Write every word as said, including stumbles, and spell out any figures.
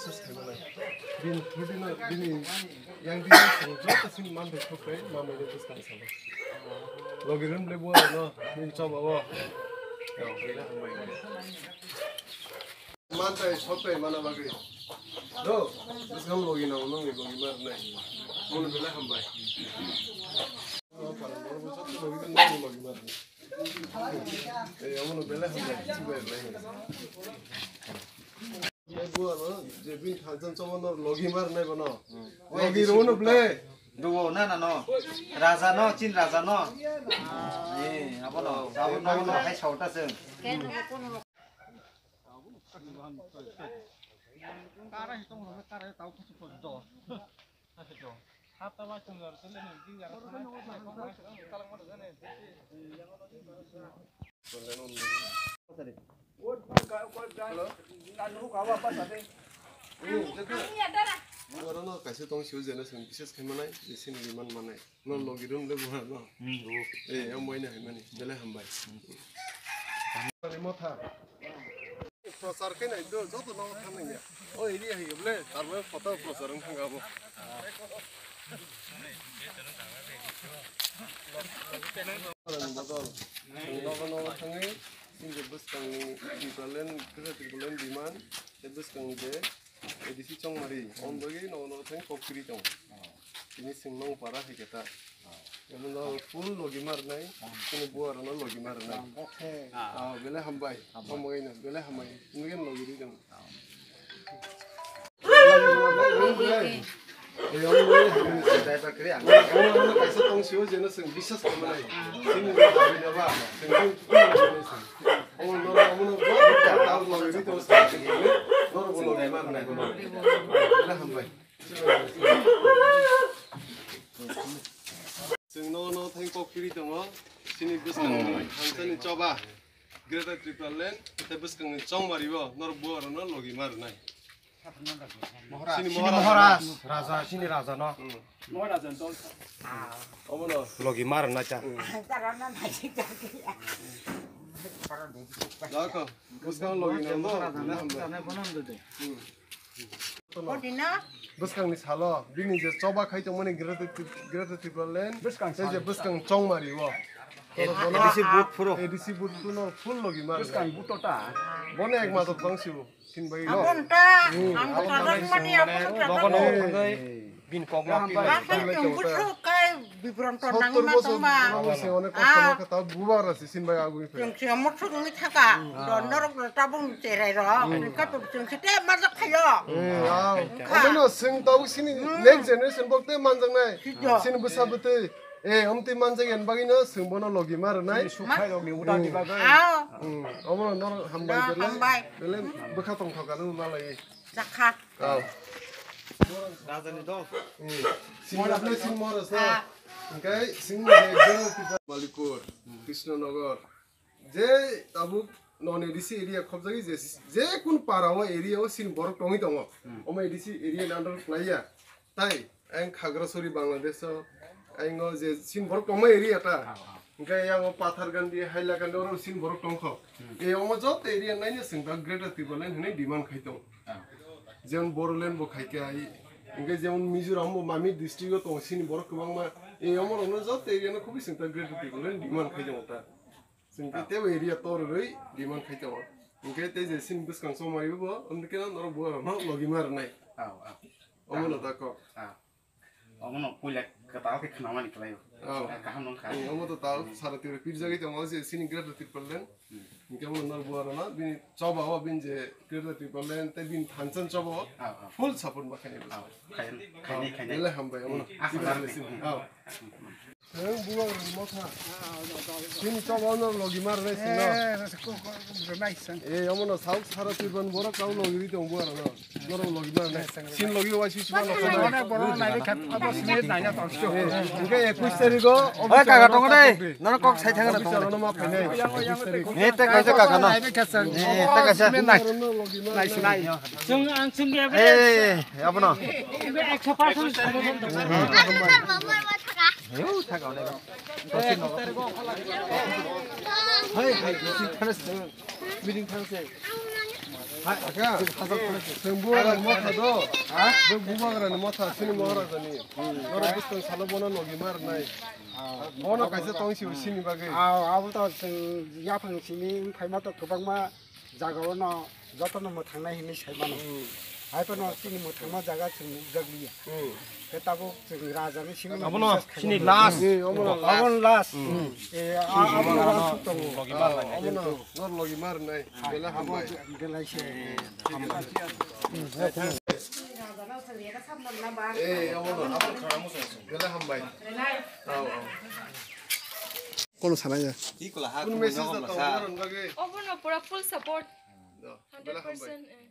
Sus khai manai. Bini thudi no, bini yang di sini joto sini man de khok kai, ma mai de bus kan sabo. Logi rum le bo no, bini choba bo. Man tai sop tai mana bagri. Do, bus kam logi na, unong ni logi mar nai. Mun bela ham bai. Oh, para bor bus logi na, logi mar nai. Eh, amono belai hambai, chibai bai. Eh, buwa no, je bini thansa choba no logi mar nai bono. Logi rw no ble. Duo na na no. Raja no, Chin raja no. Eh, abono, abono no hai sauta se. Oro no kaisa tong sio jena song bises khai manai, bisin liman manai. No logi rum le buha no. Eh, ang boina hai mani, belai hambai. Motha. Prochar khe nai do, joto no thang nai ya. O iri hai ble, tarmai photo prochar wng thang abo. Bodol. Nogo nogo thangwi, sini bwskangni Tipraland, kwchak Tipraland biman, tei bwskangni je A D C Chongmari, on bagwi nogo nogo thangwi kok kwrwi tongo. Tini chwng nong para hai khe ta. Emo no full logi mar nai, chini buar no logi mar nai. Ah, belai hambai, hambai no, belai hambai. Nugin logi ri jang. Kaisa tong sio jeno chwng bisas khamanai. Chini logi no ba, chwng full logi nai chwng. Omo no, omo no, ba, logi ri to chwng. Noro bo logi mar nai. Belai hambai. Chwng no no thang kok kiri tongo. Chini bwskang thansani choba. Greater Tipraland tei bwskangni chongmari bo norok buarokno logi ma rwnai. Chini Chini Maharaj. Maharaj, Raja, chini Raja no. Hmm. Omo no. Logi ma rwnai cha. Hmm. Dako, bwskang logi no no. Hmm. Bwskangni salo bini je choba khai tongmani Greater Trip-, Greater Tipraland, bwskang tei je salo. Bwskang chongmari o. A D C booth phuru. A D C booth phuru no full logi ma. Bwskang booth ta. Bono ek matok tong siu, sin bai no. Abon ta, hmm, ang abon ta ta mani mane abon ta logo ta. Logo thangwi bin kok ma pi. Baksa chwng bwswk kai bibron to nang ma tong ma. Sottor bosor nang se onek kosto ma khe ta bubar asi sin bai agui phe. Chwng se mo thuk ni thaka. Don norok no tabung cherai ro. Ka to chwng se te ma jak phayo. Eh, ah. Omo no chwng tabuk sini next generation bok te manjak nai. Sini bwsa bwtwi. Eh, omtwi manjak yan bagwi no chwng bono logi ma rwnai. Sukhairok ni uda di bagwi. Ah. Hmm, omo no norok hambai belai. Hambai. Belai bwkha tongthok ano ma lai. Jakha. Aw. Rajani dol. Hmm. Sini Mora ble sini Mora sa. Ah. Engkai sini je Malikpur, Krishnanagar. Je tabuk non A D C area khobjagwi je, je kun para o area o sini borok tongwi tongo. Hmm. Omo A D C area ni under khlaiya. Tai, ang Khagrasori Bangladesh o, ang o je sini borok tongma area ta. Ah, ah. Hingke yang o Pathargandi, Hailakandi, oro sini borok tongkho. Hmm. E omo joto area naino chwng da Greater Tipraland hinwi demand khai tongo. Ah. Jemon Bodoland bo khai khe ai, hingke jemon Mizoram bo Mamit district o tongo sini borok kwbangma. E omo rokno joto area no khobwi chwng da Greater Tipraland demand khai tongo ta. Chwng khe tebo area tor rwi demand khai tongo. Hingke tei je sini bwskang chongmari bo, hingke norok bo rokno logi ma rwnai. Aw, aw. Omo no da kok. Aw. Omo no puila kwtal khe khnamani khlai o. Aw. Kaham nong kha. Omo to tal sara tiro pirjagwi tongo je sini Greater Tipraland. Hmm. Hingke omo norok bo rokno bini choba o bini je Greater Tipraland tei bini thansa choba o. Aw, aw. Full support ma khainai. Aw, khainai, khainai. Belai hambai omo no. Asa. Aw. Ang buwak rwngmo kha. Chini choba no logi mar nai sino. Eh, ko, ko, rwnai san. Eh, omo no sauk sara Tipraland borok kau logi ri tong buwak rwno. Norok logi mar nai. Sin logi wai si chuba no. Onek borok nai khat, abo sini nai na tong. Eh, hingke ekush tarik o. Oi, kaka tongo dei. Nono kok sai thang na tongo. Officer no ma phainai. Ekush tarik. He te kaisa kaka no. He te kaisa. Nai sinai. Chwng ang chwng ya. Eh, abono. Ekso percent. Heu, thaka onek. Hey, hey, meeting thang se. Meeting thang se. Aka, chwng bubagrani motha do. Bo bubagrani motha, chini Maharajani. Norok bwskang salo bono logi mar nai. Bono kaisa tong si, sini bagwi. Aw, abo to chwng yaphang simi phaima to kwbangma jaga ono jotono mwthangnai hinwi sai mano. Hai phano chini mwthangma jaga chwng nukjakliya. Khe tabuk chwng rajani simi Abono biswas khaimano. Chini last. Eh, omono last. Abono last. Eh, a-, abono last tongo. Logi mar lai. Omono nor logi mar nai. Belai abo hambai. Belai se. Eh, omono. Belai hambai. Aw, aw. Kono sanai ya. Kun message da tongo nang bagwi. Obono pura full support. Belai hambai. Hundred percent, eh.